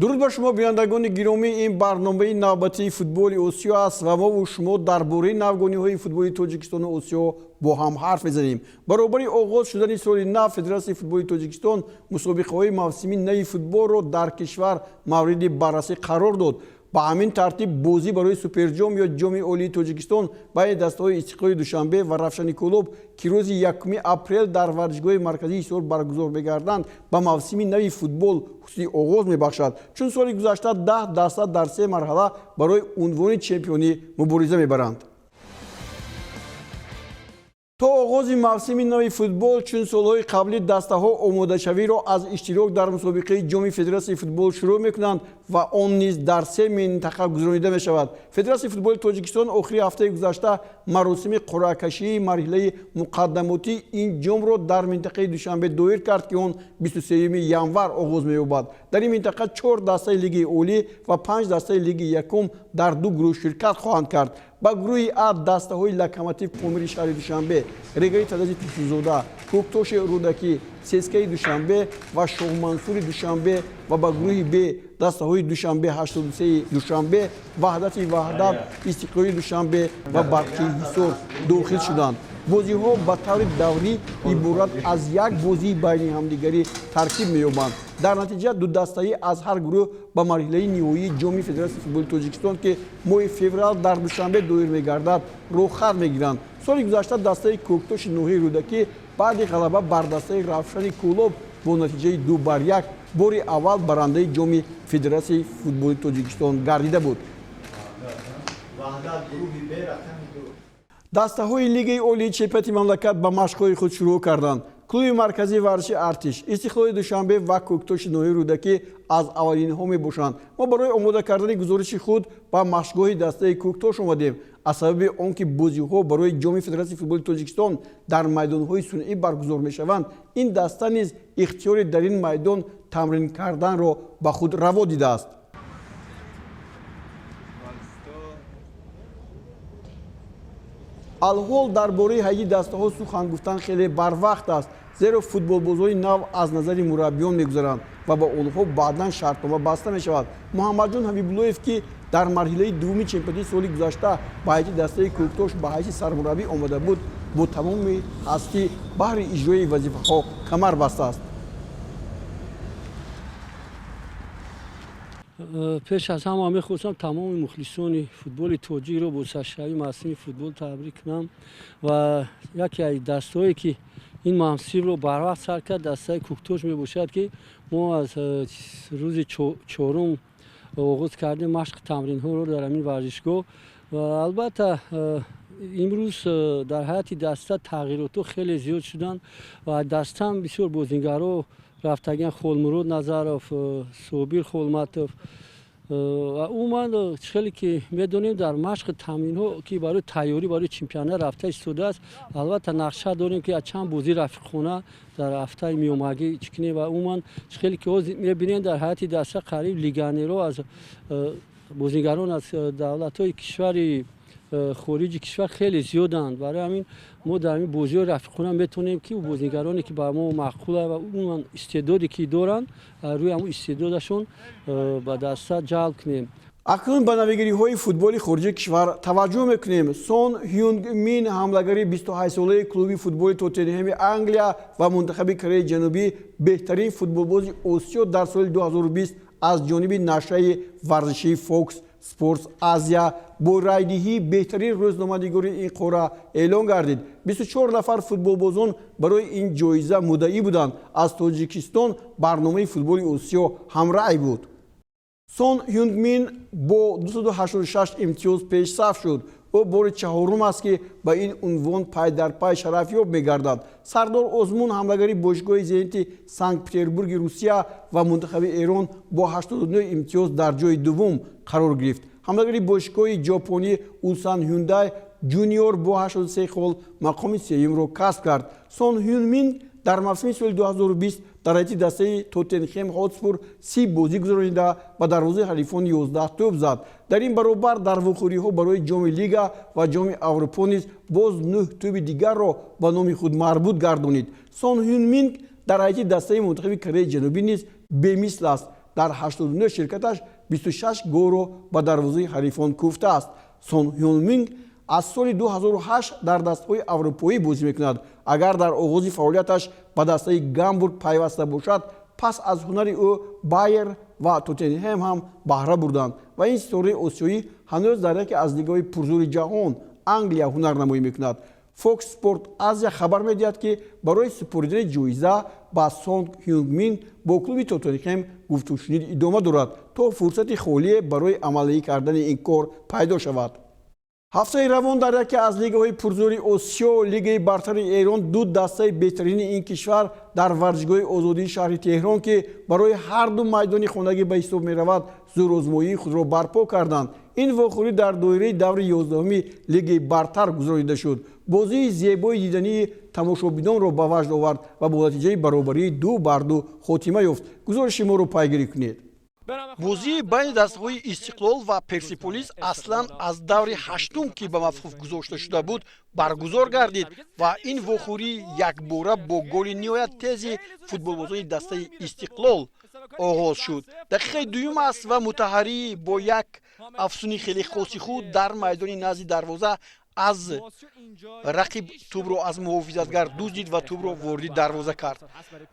Дуруд ба шумо, бинандагони гиромӣ. Ин барномаи навбатии «Футболи Осиё» аст ва мову шумо дар бораи навгониҳои футболи Тоҷикистону Осиё бо ҳам ҳарф мезанем. Баробари оғоз шудани соли нав, Федератсияи футболи Тоҷикистон мусобиқаҳои мавсими нави футболро дар кишвар мавриди баррасӣ қарор дод. Ба ҳамин тартиб, бозӣ барои Суперҷом ё Ҷоми Олии Тоҷикистон байни дастаҳои Истиқлоли Душанбе ва Равшани Кӯлоб, ки рӯзи 1 апрел дар варзишгоҳи марказии Ҳисор баргузор мегарданд, ба мавсими нави футбол ҳусни оғоз мебахшад, чун соли гузашта 10 даста дар се марҳала барои унвони чемпионӣ мубориза мебаранд. То оғози мавсими нави футбол, чун солҳои қаблӣ, дастаҳо омодашавиро аз иштирок дар мусобиқаи Ҷоми Федератсияи футбол шурӯъ мекунанд ва он низ дар се минтақа гузаронида мешавад. Федератсияи футболи Тоҷикистон охири ҳафтаи гузашта маросими қуръакашии марҳилаи муқаддамотии ин ҷомро дар минтақаи Душанбе доир кард, ки он 23 январ оғоз меёбад. Дар ин минтақа чор дастаи Лигаи Олӣ ва панҷ дастаи Лигаи Якум дар ду гурӯҳ ширкат хоҳанд кард. Ба гурӯҳи А дастаҳои Локомотив Помири шаҳри Душанбе, Регари Тадази Турсунзода, Кӯктоши Рӯдакӣ, ЦСКАи Душанбе ва Шоҳмансури Душанбе ва ба гурӯҳи Б дастаҳои Душанбе 83 Душанбе, Ваҳдати Ваҳдат, Истиқлоли Душанбе ва Барқчии Ҳисор дохил шуданд. Бозиҳо ба таври даврӣ иборат аз як бозии байни ҳамдигарӣ таркиб меёбанд. Дар натиҷа, ду дастаӣ аз ҳар гурӯҳ ба марҳилаи ниҳоии Ҷоми Федератсияи футболи Тоҷикистон, ки моҳи феврал дар Душанбе доир мегардад, роҳхат мегиранд. Соли гузашта дастаи Кӯктоши ноҳияи Рӯдакӣ баъди ғалаба бар дастаи Равшани Кӯлоб бо натиҷаи 2-1 бори аввал барандаи Ҷоми Федератсияи футболи Тоҷикистон гардида буд. Ваҳдат, гурӯҳи Б, рақами 2. Дастаҳои Лигаи Олии чемпионати мамлакат ба машқҳои худ шурӯъ карданд. Клуби марказии варзиши Артиш, Истиқлоли Душанбе ва Кӯктоши ноҳияи Рӯдакӣ аз аввалинҳо мебошанд. Мо барои омода кардани гузориши худ ба машқгоҳи дастаи Кӯктош омадем. Аз сабаби он ки бозиҳо барои Ҷоми Федератсияи футболи Тоҷикистон дар майдонҳои сунъӣ баргузор мешаванд, ин даста низ ихтиёри дар ин майдон тамрин карданро ба худ раво дидааст. Валсто. Алҳол дар бораи ҳайати дастаҳо сухан гуфтан хеле барвақт аст, зеро футболбозони нав аз назари мураббиён мегузаранд ва ба онҳо баъдан шартнома баста мешавад. Муҳаммадҷон Ҳабибуллоев, ки дар марҳилаи дуввуми чемпионати соли гузашта ба ҳайати дастаи Кӯктош ба ҳайси сармураббӣ омада буд, бо тамоми ҳастӣ баҳри иҷрои вазифаҳо камар бастааст. Пеш аз ҳама мехостам тамоми мухлисони футболи тоҷикро бо саршавии мавсими футбол табрик кунам ва яке аз дастаҳое, ки ин мавсимро барвақт сар кард, дастаи Кӯктош мебошад, ки мо аз рӯзи чорум оғоз кардем машқи тамринҳоро дар ҳамин варзишгоҳ. Ва албатта, имрӯз дар ҳайати даста тағйиротҳо хеле зиёд шуданд ва дастаам бисёр бозингарҳо рафтагиан: Холмурод Назаров, Собир Холматов. Ва умуман, хеле ки медонем, дар машқи тамринҳо, ки барои тайёрӣ барои чемпионат рафта истодааст, албатта, нақша дорем, ки аз чанд бозии рафиқхона дар ҳафтаи меомагӣ чӣ кунем. Ва умуман, хеле ки ҳозир мебинем, дар ҳайати даста қариб легионерҳо аз бозингарон аз давлатҳои кишвари хориҷи кишвар хеле зиёданд. Барои ҳамин мо дар ҳамин бозиҳои рафиқхона метавонем, ки бозингароне, ки ба мо маъқула ва умуман истеъдоде ки доранд, рӯи ҳамон истеъдодашон ба даста ҷалб кунем. Акнун ба навигириҳои футболи хориҷи кишвар таваҷҷӯҳ мекунем. Сон Ҳюнг Мин, ҳамлагари 28-солаи клуби футболи Тоттенҳеми Англия ва мунтахаби Кореяи Ҷанубӣ, беҳтарин футболбози Осиё дар соли 2020 аз ҷониби нашрияи варзишии Fox Sports Asia бо райдиҳии беҳтарин рӯзноманигори ин қора эълон гардид. 24 нафар футболбозон барои ин ҷоиза муддаӣ буданд. Аз Тоҷикистон барномаи «Футболи Осиё» ҳамрай буд. Сон Ҳюнгмин бо 286 имтиёз пешсаф шуд. Ӯ бори чаҳорум аст, ки ба ин унвон пай дар пай шарафёб мегардад. Сардор Озмун, ҳамлагари бошгоҳи Зенити Санкт Петербурги Русия ва мунтахаби Эрон, бо 89 имтиёз дар ҷои дуввум қарор гирифт. Ҳамлагари бошгоҳи ҷопонӣ Улсан Ҳюндай Ҷуниор бо 83 хол мақоми сеюмро касб кард. Сон Ҳюнмин дар мавсими соли 2020 дар ҳайати дастаи Тоттенхем Хотспур 30 бозӣ гузаронида, ба дарвозаи ҳарифон 11 тӯб зад. Дар ин баробар дар вохӯриҳо барои Ҷоми Лига ва Ҷоми Аврупо низ боз нӯҳ тӯби дигарро ба номи худ марбут гардонид. Сон Ҳюнмин дар ҳайати дастаи мунтахаби Кореяи Ҷанубӣ низ бемисл аст. Дар 89 ширкаташ 26 голро ба дарвозаи ҳарифон кӯфтааст. Сон Ҳюнмин аз соли 2008 дар дастаҳои аврупоӣ бозӣ мекунад. Агар дар оғози фаъолияташ ба дастаи Гамбург пайваста бошад, пас аз ҳунари ӯ Байер ва Тоттенҳем ҳам баҳра бурданд ва ин ситораи осиёӣ ҳанӯз дар яке аз лигаҳои пурзӯри ҷаҳон, Англия, ҳунарнамоӣ мекунад. Fox Sport Asia хабар медиҳад, ки барои супоридани ҷоиза ба Сон Ҳюнгмин бо клуби Тоттенҳем гуфтушунид идома дорад, то фурсати холие барои амалӣ кардани ин кор пайдо шавад. Ҳафтаи равон дар яке аз лигаҳои пурзӯри Осиё, Лигаи бартари Эрон, ду дастаи беҳтарини ин кишвар дар варзишгоҳи Озодии шаҳри Теҳрон, ки барои ҳар ду майдони хонагӣ ба ҳисоб меравад, зӯрозмоии худро барпо карданд. Ин вохӯрӣ дар доираи даври 11-уми Лигаи бартар гузаронида шуд. Бозии зебои дидании тамошобинонро ба ваҷд овард ва бо натиҷаи баробарии 2-2 хотима ёфт. Гузориши моро пайгирӣ кунед. Бозии байни дастаҳои Истиқлол ва Персиполис аслан аз даври ҳаштум, ки ба мавқуф гузошта шуда буд, баргузор гардид ва ин вохӯрӣ якбора бо голи ниҳоят тези футболбозони дастаи Истиқлол оғоз шуд. Дақиқаи дуюм аст ва Мутаҳарӣ бо як афсуни хеле хоси худ дар майдони назди дарвоза аз рақиб тӯбро аз муҳофизатгар дуздид ва тӯбро вориди дарвоза кард.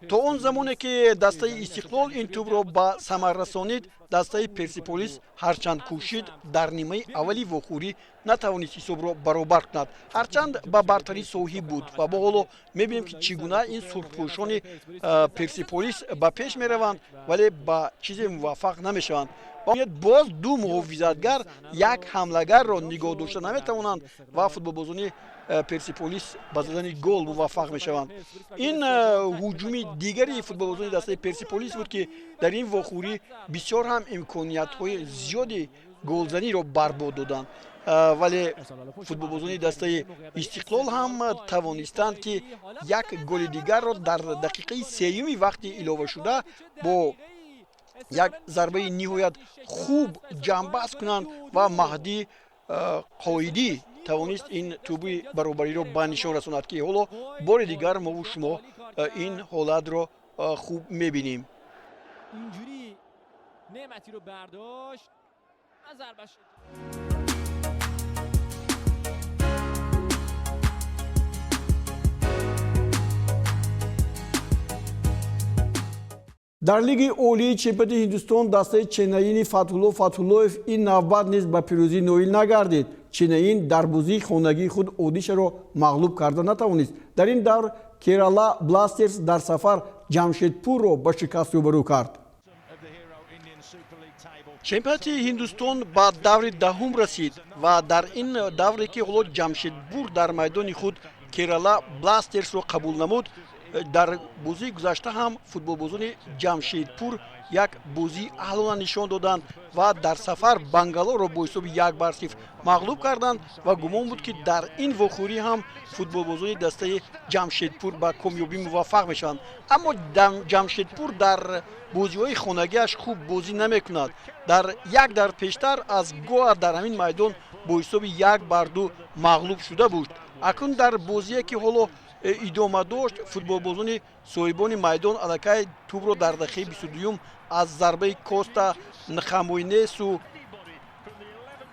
То он замоне ки дастаи Истиқлол ин тӯбро ба самар расонид, дастаи Персиполис ҳарчанд кӯшид, дар нимаи аввали вохӯрӣ натавонист ҳисобро баробар кунад, ҳарчанд ба бартарӣ соҳиб буд. Ва мо ҳоло мебинем, ки чӣ гуна ин сурхпӯшони Персиполис ба пеш мераванд, вале ба чизе муваффақ намешаванд. Боз ду муҳофизатгар як ҳамлагарро нигоҳ дошта наметавонанд ва футболбозони Персиполис ба задани гол муваффақ мешаванд. Ин ҳуҷуми дигари футболбозони дастаи Персиполис буд, ки дар ин вохӯрӣ бисёр ҳам имкониятҳои зиёди голзаниро барбод доданд, вале футболбозони дастаи Истиқлол ҳам тавонистанд, ки як голи дигарро дар дақиқаи сеюми вақти иловашуда бо як зарбаи ниҳоят хуб ҷамъбаст кунанд ва Маҳдӣ Қоидӣ тавонист ин тӯби баробариро ба нишон расонад, ки ҳоло бори дигар мову шумо ин ҳолатро хуб мебинем. Дар Лигаи олии чемпионати Ҳиндустон дастаи Ченнаини Фатҳулло Фатҳуллоев ин навбат низ ба пирӯзӣ ноил нагардид. Ченнаин дар бозии хонагии худ Одишаро мағлуб карда натавонист. Дар ин давр Керала Бластерс дар сафар Ҷамшедпурро ба шикаст рӯбарӯ кард. Чемпионати Ҳиндустон ба даври даҳум расид ва дар ин давре, ки ҳоло Ҷамшедпур дар майдони худ Керала Бластерсро қабул намуд, дар бозии гузашта ҳам футболбозони Ҷамшедпур як бозии аҳлона нишон доданд ва дар сафар Бангалорро бо ҳисоби 1-0 мағлуб карданд ва гумон буд, ки дар ин вохӯрӣ ҳам футболбозони дастаи Ҷамшедпур ба комёбӣ муваффақ мешаванд. Аммо Ҷамшедпур дар бозиҳои хонагиаш хуб бозӣ намекунад. Дар як дар пештар аз Гоа дар ҳамин майдон бо ҳисоби 1-2 мағлуб шуда буд. Акнун дар бозие, ки ҳоло идома дошт, футболбозони соҳибони майдон аллакай тӯбро дар дақиқаи 22-юм аз зарбаи Коста Нхамойнесу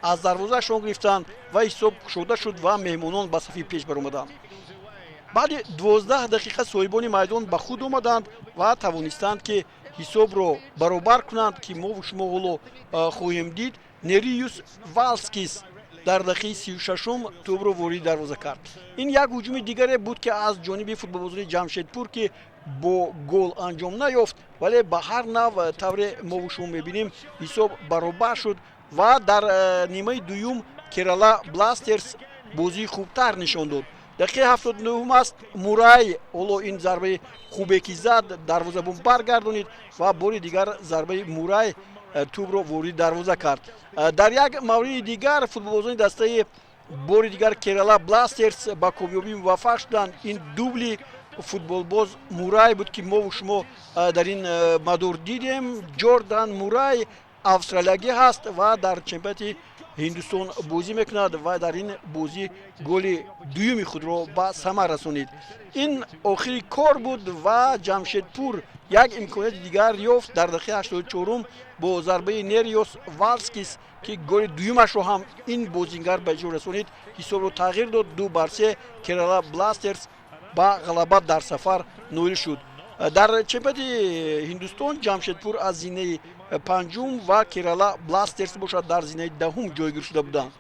аз дарвозаашон гирифтанд ва ҳисоб кушода шуд ва меҳмонон ба сафи пеш баромаданд. Баъди 12 дақиқа соҳибони майдон ба худ омаданд ва тавонистанд, ки ҳисобро баробар кунанд, ки мову шумо ҳоло хоҳем дид. Нериюс Валскис дар дақиқаи 36-ум тӯбро вориди дарвоза кард. Ин як ҳуҷуми дигаре буд, ки аз ҷониби футболбозони Ҷамшедпур, ки бо гол анҷом наёфт, вале ба ҳар нав, тавре мову шумо мебинем, ҳисоб баробар шуд ва дар нимаи дуюм Керала Бластерс бозии хубтар нишон дод. Дақиқаи 79-ум аст. Мурай ҳоло ин зарбаи хубе ки зад, дарвозабон баргардонид ва бори дигар зарбаи Мурай тӯбро вориди дарвоза кард. Дар як мавриди дигар футболбозони дастаи бори дигар Керала Бластерс ба комёбӣ муваффақ шуданд. Ин дубли футболбоз Мурай буд, ки мову шумо дар ин мадор дидем. Ҷордан Мурай австралиягӣ ҳаст ва дар чемпионати Ҳиндустон бозӣ мекунад ва дар ин бозӣ голи дуюми худро ба самар расонид. Ин охири кор буд ва Ҷамшедпур як имконияти дигар ёфт дар дақиқаи 84 бо зарбаи Нериос Валскис, ки голи дуюмашро ҳам ин бозингар ба иҷро расонид, ҳисобро тағйир дод. 2-3 Керала Бластерс ба ғалаба дар сафар ноил шуд. Дар чемпионати Ҳиндустон Ҷамшедпур аз зинаи панҷум ва Керала Бластерс бошад дар зинаи даҳум ҷойгир шуда буданд.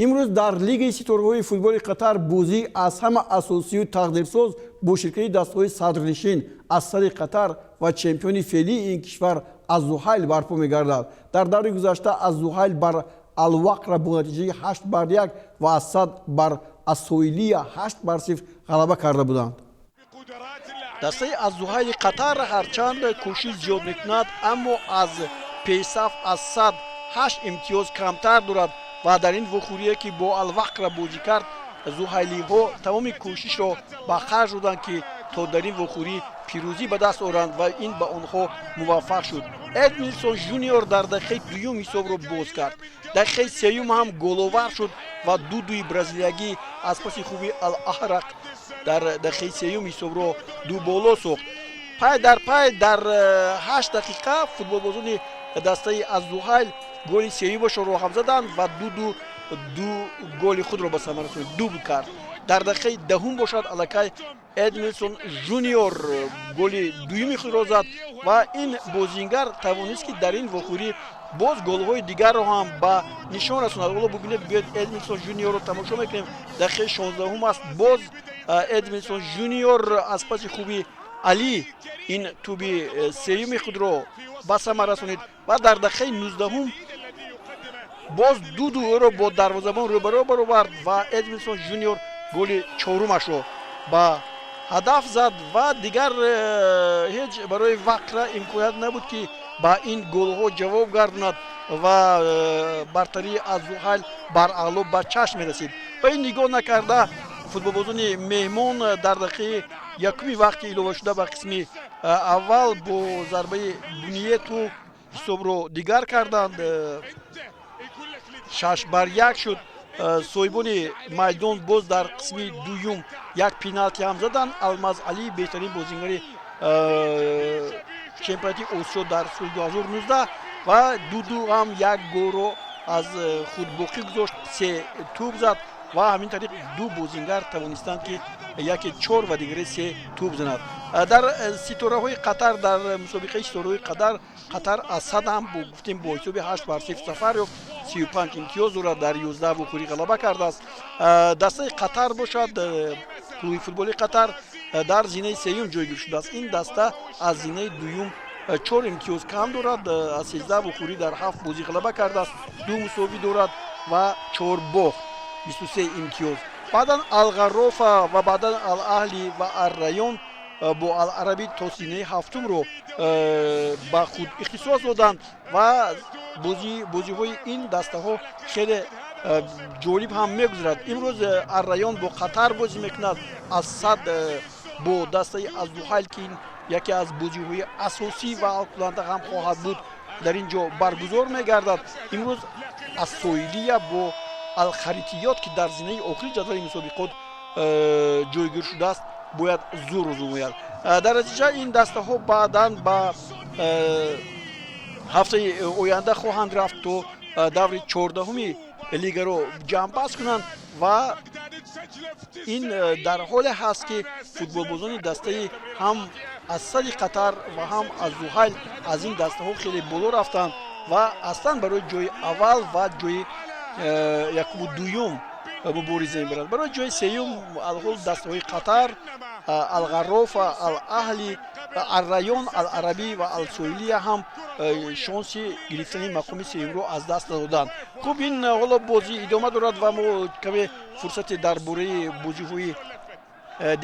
Имрӯз дар лигаи ситораҳои футболи Қатар бозӣ аз ҳама асосию тақдирсоз бо ширкати дастаҳои садрнишин аз сари Қатар ва чемпиони феълии ин кишвар Аззуҳайл барпо мегардад. Дар даври гузашта Аззуҳайл бар Алвақра бо натиҷаи 8-1 ва Асад бар Ассоилия 8-0 ғалаба карда буданд. Дастаи Аззуҳайли Қатар ҳарчанд кӯшиш зиёд мекунад, аммо аз пешсаф аз сад 8 имтиёз камтар дорад ва дар ин вохӯрие, ки бо Алвақра бозӣ кард, зуҳайлиҳо тамоми кӯшишро ба харҷ доданд, ки то дар ин вохӯрӣ пирӯзӣ ба даст оранд ва ин ба онҳо муваффақ шуд. Эдмилсон Жуниор дар дақиқаи дуюм ҳисобро боз кард. Дақиқаи сеюм ҳам головар шуд ва ду-дуи бразилиягӣ аз паси хуби Ал-Аҳрақ дар дақиқаи сеюм ҳисобро дуболо сохт. Пай дар пай дар 8 дақиқа футболбозони дастаи Аззуҳайл голи сеюмашонро ҳам заданд ва ду-ду ду голи худро ба самар расонид, дубл кард. Дар дақиқаи даҳум бошад аллакай Эдмилсон Жуниор голи дуюми худро зад ва ин бозингар тавонист, ки дар ин вохӯрӣ боз голҳои дигарро ҳам ба нишон расонад. Ҳоло бубинед, биёед Эдмилсон Жуниорро тамошо мекунем. Дақиқаи 16 аст. Боз Эдмилсон Жуниор аз паси хуби Али ин туби сеюми худро ба самар расонид ва дар дақиқаи 19 боз ду-ду ӯро бо дарвозабон рӯбарӯ баровард ва Эдмилсон Жуниор голи чорумашро ба ҳадаф зад ва дигар ҳеҷ барои Вақра имконият набуд, ки ба ин голҳо ҷавоб гардонад ва бартарии Аззуҳайл бар аъло ба чашм мерасид. Ба ин нигоҳ накарда, футболбозони меҳмон дар дақиқаи якуми вақти иловашуда ба қисми аввал бо зарбаи Буниету ҳисобро дигар карданд. 6-1 шуд. Соҳибони майдон боз дар қисми дуюм як пеналти ҳам заданд. Алмаз Али, беҳтарин бозингари чемпионати Осиё дар соли 2019, ва ду-ду ҳам як голро аз худ боқӣ гузошт, се тӯб зад ва ҳамин тариқ ду бозингар тавонистанд, ки яке чор ва дигаре се тӯб занад. Дар ситораҳои Қатар, дар мусобиқаи ситораҳои Қатар аз сад ҳам гуфтем бо ҳисоби 8-0 сафар ёфт, 35 имтиёз дорад, дар 11 вохӯрӣ ғалаба кардааст. Дастаи Қатар бошад, клуби футболи Қатар дар зинаи сеюм ҷойгир шудааст. Ин даста аз зинаи дуюм 4 имтиёз кам дорад, аз 13 вохӯрӣ дар 7 бозӣ ғалаба кардааст, ду мусовӣ дорад ва 4 бохт, 23 имтиёз. Баъдан Алғарофа ва баъдан Алаҳли ва Аррайон бо Аларабӣ то зинаи ҳафтумро ба худ ихтисос доданд ва бозиҳои ин дастаҳо хеле ҷолиб ҳам мегузарад. Имрӯз Аррайон бо Қатар бозӣ мекунад, аз сад бо дастаи Аззуҳайл, ки ин яке аз бозиҳои асосӣ ва ҳалкунанда ҳам хоҳад буд, дар ин ҷо баргузор мегардад. Имрӯз Ассоилия бо Алхаритиёт, ки дар зинаи охири ҷадвали мусобиқот ҷойгир шудааст, бояд зур озмояд. Дар натиҷа ин дастаҳо баъдан ба ҳафтаи оянда хоҳанд рафт, то даври 14-уми лигаро ҷамъбаст кунанд ва ин дар ҳоле ҳаст, ки футболбозони дастаи ҳам аз сади Қатар ва ҳам аз Зуҳайл аз ин дастаҳо хеле боло рафтанд ва аслан барои ҷои аввал ва ҷои якуму дуюм мубориза мебаранд. Барои ҷои сеюм алҳол дастаҳои Қатар, Алғарофа, Алаҳли, Аррайон, Аларабӣ ва Алсоилия ҳам шонси гирифтани мақоми сеюмро аз даст надоданд. Хуб, ин ҳоло бозӣ идома дорад ва мо каме фурсате дар бораи бозиҳои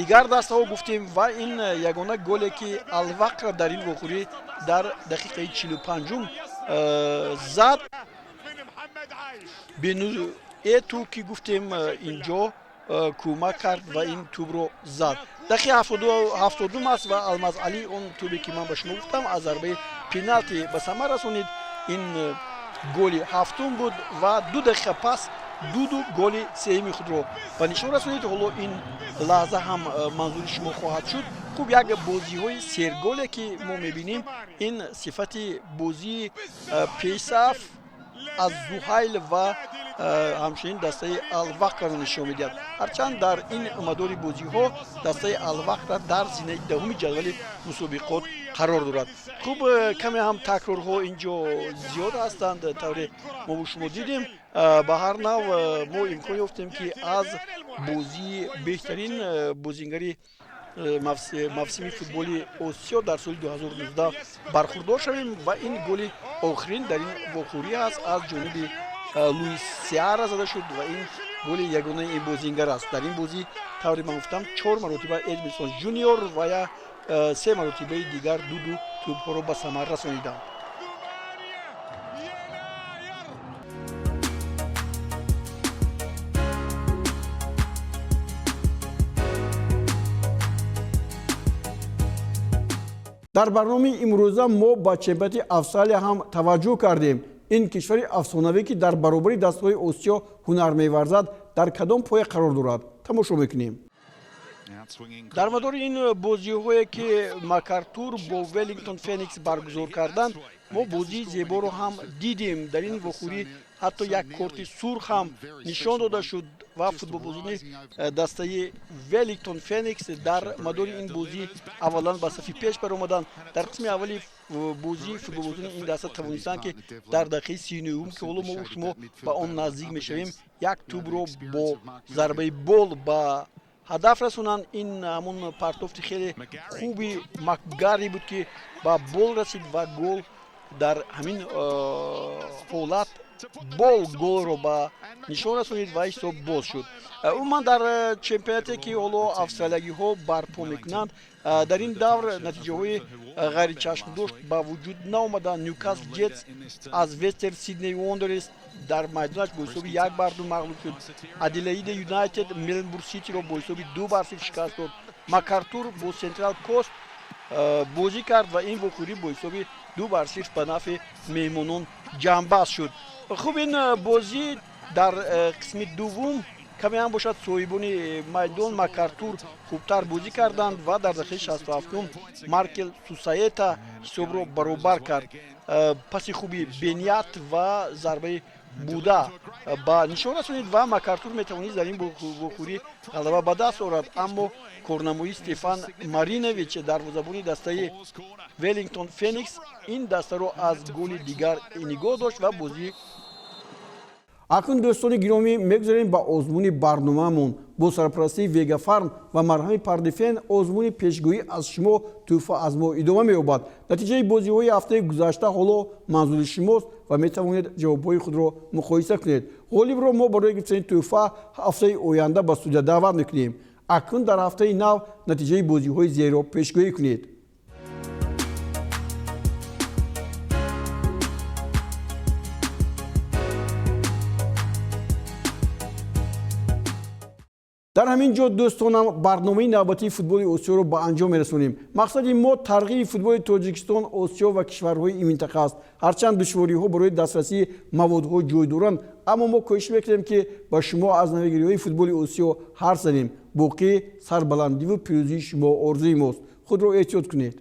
дигар дастаҳо гуфтем ва ин ягона голе, ки Алвақра дар ин вохӯрӣ дар дақиқаи 45-ум зад, Бенуэту, ки гуфтем, инҷо Кӯмак кард ва ин тӯбро зад. Дақиқаи 72 аст ва Алмаз Алӣ он тӯбе, ки ман ба шумо гуфтам, аз зарбаи пеналти ба самар расонид. Ин голи ҳафтум буд ва 2 дақиқа пас Дуду голи сеюми худро ба нишон расонид. Ҳоло ин лаҳза ҳам манзури шумо хоҳад шуд. Хуб, як бозиҳои серголе, ки мо мебинем, ин сифати бозии пешсаф аз Зуҳайл ва ҳамчунин дастаи Алвақраро нишон медиҳад. Ҳарчанд дар ин мадори бозиҳо дастаи Алвақра дар зинаи даҳуми ҷадвали мусобиқот қарор дорад. Хуб, каме ҳам такрорҳо ин ҷо зиёд ҳастанд, тавре мо шумо дидем. Ба ҳар нав, мо имкон ёфтем, ки аз бозии беҳтарин бозингари мавсими футболи Осиё дар соли 2019 бархурдор шавем ва ин голи охирин дар ин вохӯрӣ аст, аз ҷониби Луис Сеара зада шуд ва ин голи ягонаи ин бозингар аст. Дар ин бозӣ, тавре ман гуфтам, чор маротиба Эдмилсон Жуниор ва я се маротибаи дигар Дуду тӯбҳоро ба самар расониданд. Дар барномаи имрӯза мо ба чемпионати Австралия ҳам таваҷҷӯҳ кардем. Ин кишвари афсонавӣ, ки дар баробари дастгоҳи Осиё ҳунар меварзад, дар кадом поя қарор дорад, тамошо мекунем. Дар мадори ин бозиҳое, ки Макартур бо Веллингтон Феникс баргузор карданд, мо бозии зеборо ҳам дидем. Дар ин вохӯрӣ ҳатто як корти сурх ҳам нишон дода шуд ва футболбозони дастаи Веллингтон Феникс дар мадори ин бозӣ аввалан ба сафи пеш баромаданд. Дар қисми аввали бозӣ футболбозони ин даста тавонистанд, ки дар дақиқаи 39-ум, ки ҳоло мо шумо ба он наздик мешавем, як тӯбро бо зарбаи бол ба ҳадаф расонанд. Ин ҳамон партофти хеле хуби Макгари буд, ки ба бол расид ва гол дар ҳамин ҳолат бол голро ба нишон расонид ва ҳисоб боз шуд. Умуман, дар чемпионате, ки ҳоло австралиягиҳо барпо мекунанд, дар ин давр натиҷаҳои ғайричашмдошт ба вуҷуд наомаданд. Ньюкасл Ҷетс аз Вестерн Сидней Уондерес дар майдонаш бо ҳисоби 1-2 мағлуб шуд. Аделаида Юнайтед Мелбурн Ситиро бо ҳисоби 2-0 шикаст дод. Макартур бо Сентрал Кост бозӣ кард ва ин вохӯрӣ бо ҳисоби 2-0 ба нафъи меҳмонон ҷамъбаст шуд. Хуб, ин бозӣ дар қисми дуввум каме ҳам бошад, соҳибони майдон Макартур хубтар бозӣ карданд ва дар дақиқаи 67-ум Маркел Сусаета ҳисобро баробар кард. Паси хуби Беният ва зарбаи буда ба нишон расонид ва Макартур метавонист дар ин вохӯрӣ ғалаба ба даст орад, аммо корнамоии Стефан Маринович, дарвозабони дастаи Веллингтон Феникс, ин дастаро аз голи дигар нигоҳ дошт ва бозӣ Акнун, дӯстони гиромӣ, мегузарем ба озмуни барномаамон. Бо сарпарастии Вегафарм ва марҳами Пардифен озмуни пешгӯӣ аз шумо, тӯҳфа аз мо идома меёбад. Натиҷаи бозиҳои ҳафтаи гузашта ҳоло манзури шумост ва метавонед ҷавобҳои худро муқоиса кунед. Ғолибро мо барои гирифтани тӯҳфа ҳафтаи оянда ба студия даъват мекунем. Акнун дар ҳафтаи нав натиҷаи бозиҳои зерро пешгӯӣ кунед. Дар ҳамин ҷо, дӯстонам, барномаи навбатии футболи Осиёро ба анҷом мерасонем. Мақсади мо тарғиби футболи Тоҷикистон, Осиё ва кишварҳои ин минтақа аст. Ҳарчанд душвориҳо барои дастрасии маводҳо ҷой доранд, аммо мо кӯшиш мекунем, ки ба шумо аз навигириҳои футболи Осиё ҳарф занем. Боқӣ сарбаландиву пирӯзии шумо орзуи мост. Худро эҳтиёт кунед.